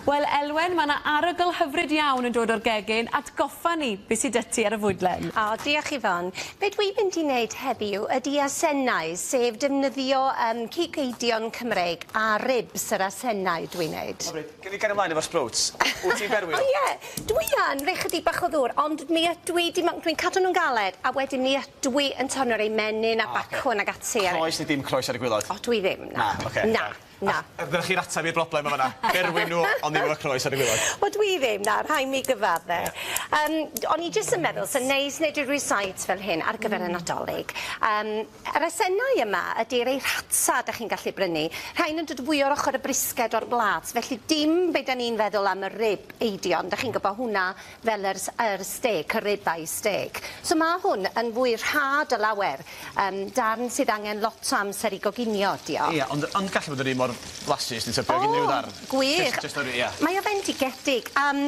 Wel Elwen, mae 'na arogl hyfryd iawn yn dod o'r gegin, atgoffa ni be sy 'dy ti ar y fwydlen. O, diolch Yvonne. Be dwi'n mynd i wneud heddiw ydy asennau, sef defnyddio um, cig eidion Cymreig a ribs yr asennau dwi'n wneud. Hyfryd. Gewn ni gario mlaen efo'r sprouts? Wyt ti'n berwi nhw? O ie, dwi yn, rhoi chydig bach o ddŵr, ond mi ydw i, dwi'n cadw nhw'n galed, a wedyn mi ydw i yn torri rei menyn a bacwn ag ati. Croes neu dim croes ar y gwilod? O, dwi ddim, na. Na, oce. Na. Na. Dyna chi'r ateb i'r broblem yn fan'na. Berwyn nhw, ond ddim efo croes ar y gwilod. Wel dwi ddim, na, rhai' mi gyfadde. Yym o'n i jyst yn meddwl sa'n neis neud ryw rysáit fel hyn ar gyfer y Nadolig. Yym yr asennau yma ydi rei rhatsa 'dach chi'n gallu brynu. Rhain yn dod fwy o'r ochor y brisged o'r blât, felly dim be' 'dan ni'n feddwl am y rib eidion, 'dach chi'n gwbo hwnna fel yr s- yr stêc, y rib eye steak. So ma' hwn yn fwy rhad o lawer. Yym darn sydd angen lot o amser i goginio ydi o. Ia, ond ond gallu bod yr un mor flasus dwi'n tybio ag unrhyw ddarn. O! Gwych. Jyst jyst yr ia. Mae o fendigedig. Yym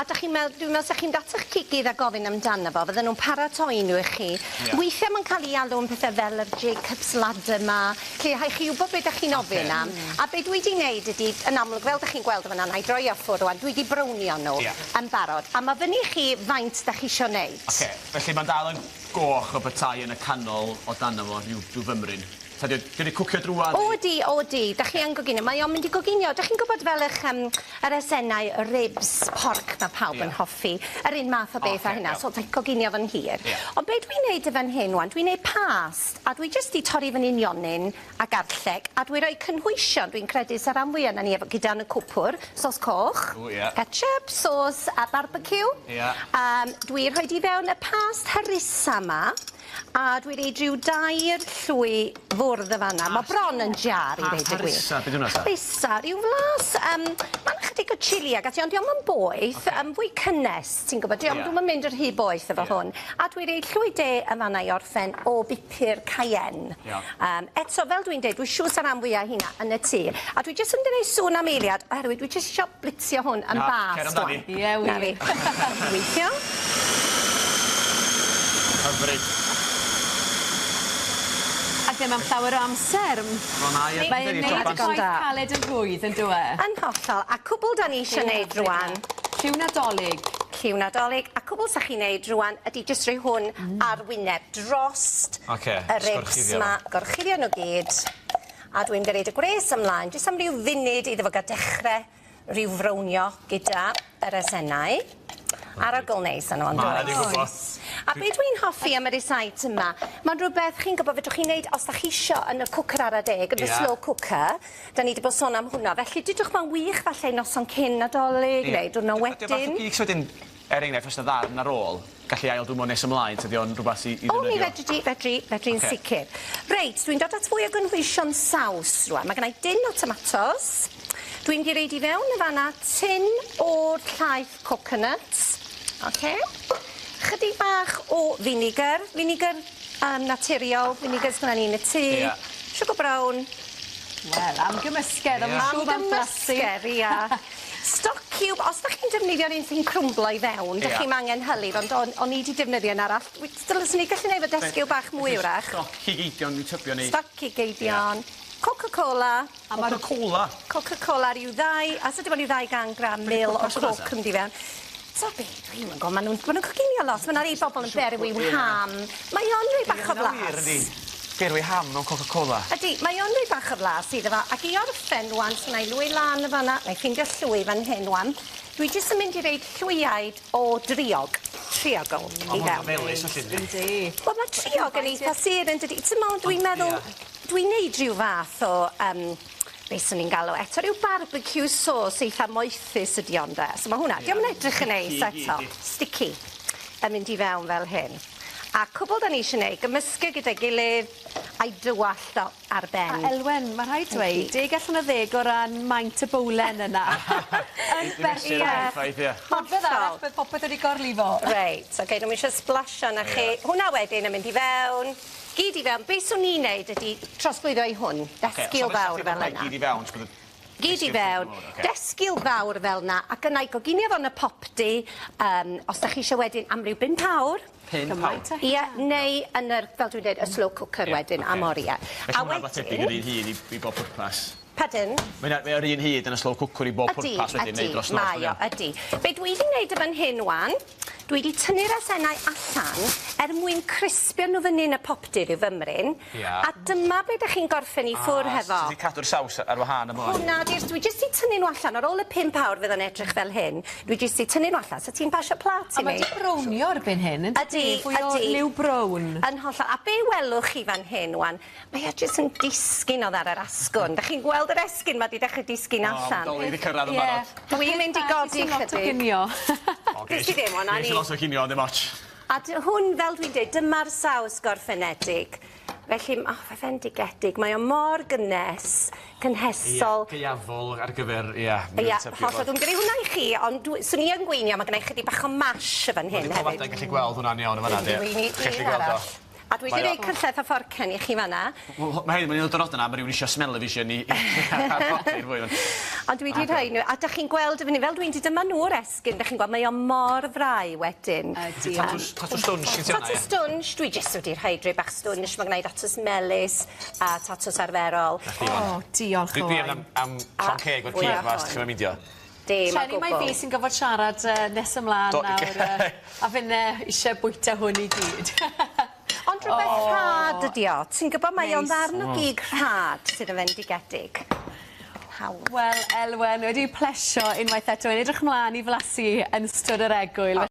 a 'dach chi'n mel- dwi'n me'wl 'sa chi'n mynd at 'ych cigydd a gofyn amdano fo fydden nw'n paratoi n'w i chi. Ia. Weithia' ma'n ca'l 'i alw yn pethe fel yr Jacob's Ladder 'ma lle rhai' chi wbod be' 'dach chi'n ofyn am. A be' dwi 'di neud ydi yn amlwg fel 'dach chi'n gweld yn fan 'na 'nai droi o ffwr' rŵan dwi 'di brownio n'w. Ia. Yn barod. A ma' fyny i chi faint 'dach chi isio neud. Oce felly ma'n dal yn goch o petai yn y canol o dano fo rhyw rhyw fymryn. Ta 'di o 'di o 'di cwcio drwadd neu? O ydi o ydi. 'Dach chi yn goginio. Mae o'n mynd i goginio. 'Dach chi'n gwbod fel 'ych yym yr esennau ribs porc ma' pawb yn hoffi. Yr un math o beth â hynna. So ti'n coginio fo'n hir. Ia. Ond be' dwi'n neud yn fan hyn ŵan dwi'n neud past a dwi jyst 'di torri fy nionyn a garlleg a dwi roi cynhwysion dwi'n credu sa ran fwya 'na ni efo gyda yn y cwpwr, sos coch. O ie. Ketchup, sos a barbeciw. Ia. Yym dwi rhoid i fewn y past harissa 'ma a dwi reid rhyw dair llwy fwrdd y fan 'na. Ma' bron yn jar i ddeud y gwir. Harissa, be' 'di wnna ta? Harissa, ryw flas yym ma' 'na chydig o chilli ag ati ond 'di o'm yn boeth, yym fwy cynnes ti'n gwbod 'di o'm dwi'm yn mynd yn rhy boeth efo hwn. A dwi reid llwy de yn fan 'na i orffen o bupur cayenne. Iawn. Yym eto fel dwi'n deud dwi siŵr sa ran fwya heina yn y tŷ. A dwi jyst yn mynd i neud sŵn am eiliad oherwydd dwi jyst isio blitzio hwn yn Na, bast cer amdani. ŵan. Ie wir. 'Na fi. Weithio. Hyfryd. A ddim am llawer o amser. Wel na ie. Mae'n neud y gwaith caled yn rhwydd on'd yw e? Yn hollol a cwbwl 'dan ni isio neud rŵan Lliw Nadolig. Lliw Nadolig a cwbwl 'sach chi'n neud rŵan ydi jyst rhoi hwn ar wyneb drost Oce. y ribs 'ma. Gorchuddio n'w gyd. A dwi'n mynd i roid y gwres ymlaen jyst am ryw funud iddo fo ga'l dechre rhyw frownio gyda yr esennau. Arogl neis arno fo Ma' 'na yndoes? Oes. A be' dwi'n hoffi am y rysáit yma ma'n rwbeth chi'n gwbo fedrwch chi neud os 'dach chi isio yn y cwcer ara deg yn y slow cooker. 'Dan ni 'di bod sôn am hwnna felly dudwch ma'n wych falle noson cyn Nadolig neu diwrno wedyn. Ydi o fath o gig so wedyn er enghraifft os 'na ddarn ar ôl gallu ail-dwymo nes ymlaen tydi o'n rwbath i i O mi ddefnyddio? fedri di fedri fedri'n Ocê. sicir. Reit dwi'n dod at fwy o gynhwysion saws rŵan. Ma' gynnai dyn o tomatos. Dwi'n mynd i reid i fewn yn fan 'na tun o'r llaeth coconut. Oce? Chydig bach o vinegar, vinegar yym naturiol, vinegar sgynna ni yn y tŷ. Ia. Siwgr brown. Wel, am gymysgedd, a ma' siŵr am blasu. Am gymysgedd, ia. Stock cube, os 'dach chi'n defnyddio'r un sy'n crwmblo i fewn, 'dych chi'm angen hylif, ond o'n o'n i 'di defnyddio un arall. Wi dylswn i gallu neud efo desgiw bach mwy 'w'rach. Stoc cig eidion dwi'n tybio neu... Stoc cig eidion, Coca Cola. A ma'r... Coca Cola? Coca Cola ryw ddau, a so dim ond ryw 200 gram mil o coke yn mynd i fewn. So be, dwi'm yn gwbo, ma' nw'n ma' nw'n coginio lot, ma' 'na rei bobol yn berwi i'w ham. Mae o'n rhoi bach o flas. Berwi ham mewn Coca Cola. Ydi, mae o'n rhoi bach o flas iddo fo. Ac i orffen rŵan, so 'nai lwy lan yn fan 'na, 'nai ffindio llwy fan hyn ŵan. Dwi jyst yn mynd i reid llwyaid o driog, triogl i fewn. O ma' hwnna'n felys felly dydi? Yndi. Wel ma' triog yn eitha sur yndydi? T'mo' dwi'n meddwl dwi'n neud rhyw fath o yym be' swn i'n galw eto ryw barbeciw sauce eitha moethus ydi o ynde? So ma' hwnna, 'di o'm yn edrych yn neis eto. Sticky. Yn mynd i fewn fel hyn. A cwbl 'dan ni isie neud, gymysgu gyda'i gilydd a'i dywallt o ar ben. A Elwen, ma' rhaid dweud, deg allan o ddeg o ran maint y bowlen yna. Yn Mesur yn berffaith, ie. Popeth arall, bydd popeth wedi gorlifo. Reit, oce, dwi'm isie splasio arnoch chi. Hwnna wedyn yn mynd i fewn, gyd i fewn. Be' swn i'n neud ydi trosglwyddo i hwn, desgil fawr fel yna. Gyd i fewn, so bod y Gyd i fewn, desgil fawr fel 'na, ac yna i goginio fo yn y popty, yym, os 'dach chi isio wedyn am ryw bump awr. Pump awr? Ie, neu yn yr, fel dwi'n deud, y slow cooker wedyn am orie. Felly ma' wnna rwbath tebyg yr un hir i i bob pwrpas. Pardon? Mae'n mae o'r un hyd yn y slow cooker i bob Ydi, pwrpas wedyn ydi, neu dros nos. mae o, ydi. Be dwi 'di neud yn fan hyn wan, dwi 'di tynnu'r asennau allan er mwyn crispio nhw fyny yn y popty ryw fymryn. Ia. A dyma be 'dych chi'n gorffen i ffwr hefo. Ti 'di cadw'r saws ar wahân ymlaen. Hwnna 'di'r... Dwi jyst 'di tynnu nhw allan ar ôl y 5 awr fydd o'n edrych fel hyn. Dwi jyst 'di tynnu nhw allan. So ti'n pasio plât A i mae mi? 'di brownio erbyn hyn, yn Ydi, Fwy o ydi. liw brown. Yn hollol. A be welwch chi fan hyn wan, mae o jyst yn disgyn oddi ar yr asgwrn. 'Dach chi'n gweld yr esgyn 'ma 'di dechre disgyn allan. O, ma' Dolig 'di cyrraedd yn barod. Dwi'n mynd i godi Lot o chydig. ginio. Nes i ddim, ond 'na Nes ni. i lot o cinio, ddim ots. A hwn, fel dwi'n dweud, dyma'r saws gorffenedig. Felly, o, fe fendigedig. Mae o mor gynnes, cynhesol. Ie, gaeafol ar gyfer, ie. Ia, hollol. Dwi'n gyrru hwnna i chi, ond swn i yn gweinio, mae gennai chydig bach o mash y fan hyn hefyd. Dwi'n gallu gweld hwnna'n iawn yn fan'na, di. Dwi'n i Gallu un gweld o. arall. A dwi wedi Mae o- rhoi cyllell a fforcen i chi fan'na. Wel, mae hyn, mae'n un o'r diwrnodau 'na, ma' rhywun isio smell-o-vision i i fwy. Ond dwi wedi rhoi nhw, a dych chi'n gweld y fyny, fel dwi'n dweud, dyma nhw'r esgyn, dych chi'n gweld, mae o mor frau wedyn. Ydi. Tatws, tatws stwnsh gen ti hwnna, Tatws ie? stwnsh, dwi jyst wedi rhoi rhai bach stwnsh, mae gennai tatws melys a tatws arferol. O, diolch Dwi Owain. am am llond ceg o'r cig 'ma, os 'dych chi'n meindio. Dim o Trueni mai fi gwbl. sy'n gorfod siarad nes ymlaen Do- nawr a finne eisiau bwyta hwn i gyd. Ond rhywbeth rhad ydi o. Ti'n gwybod mae o'n Neis. ddarn o gig rhad sydd yn fendigedig. Hawdd. Wel, Elwen, wedi plesio unwaith eto. Yn edrych mlaen i flasu yn ystod yr egwyl.